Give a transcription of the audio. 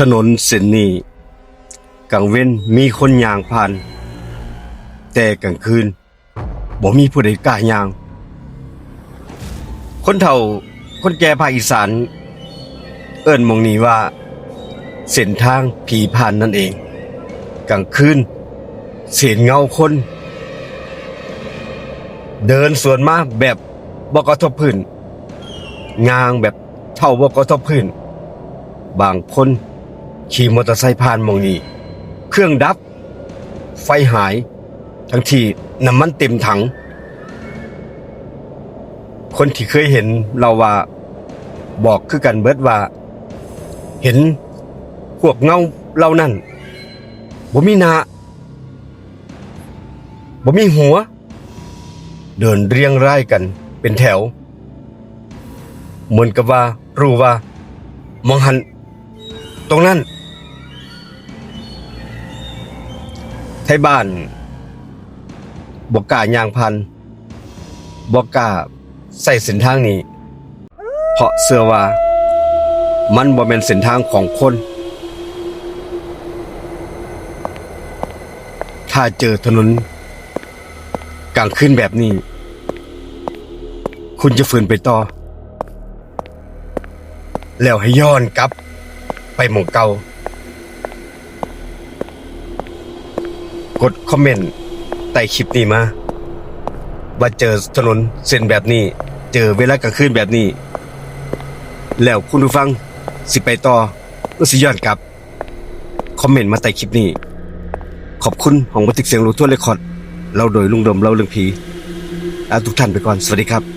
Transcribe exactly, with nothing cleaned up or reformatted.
ถนนเส้นนี้กลางเว็นมีคนย่างผ่าน แต่กลางคืนบ่มีผู้ใดกล้าย่าง คนเฒ่าคนแก่ภาคอีสาน เอิ้นหม่องนี้ว่าเส้นทางผีผ่านนั่นเอง กลางคืนเห็นเงาคน เดินสวนมาแบบบ่กระทบพื้น ย่างแบบเท้าบ่กระทบพื้น บางคนขี่มอเตอร์ไซค์ผ่านหม่องนี้ เครื่องดับ ไฟหาย ทั้งที่น้ำมันเต็มถัง คนที่เคยเห็นเล่าว่า บอกคือกันเบิดว่า เห็นพวกเงาเหล่านั้น บ่มีหน้า บ่มีหัว เดินเรียงรายกันเป็นแถว เหมือนกับว่ารู้ว่าหม่องหั้นตรงนั้น ไทบ้านบ่กล้าย่างผ่าน บ่กล้าใช้เส้นทางนี้ เพราะเชื่อว่ามันบ่แม่นเส้นทางของคน ถ้าเจอถนนกลางคืนแบบนี้ คุณจะฝืนไปต่อ แล้วให้ย้อนกลับไปหม่องเก่า กดคอมเมนต์ใต้คลิปนี้มา ว่าเจอถนนเส้นแบบนี้ เจอเวลากลางคืนแบบนี้ แล้วคุณผู้ฟังสิไปต่อหรือสิย้อนกลับ คอมเมนต์มาใต้คลิปนี้ ขอบคุณห้องบันทึกเสียงหลวงทวนเรคคอร์ด เล่าโดยลุงดมเล่าเรื่องผี ลาทุกท่านไปก่อน สวัสดีครับ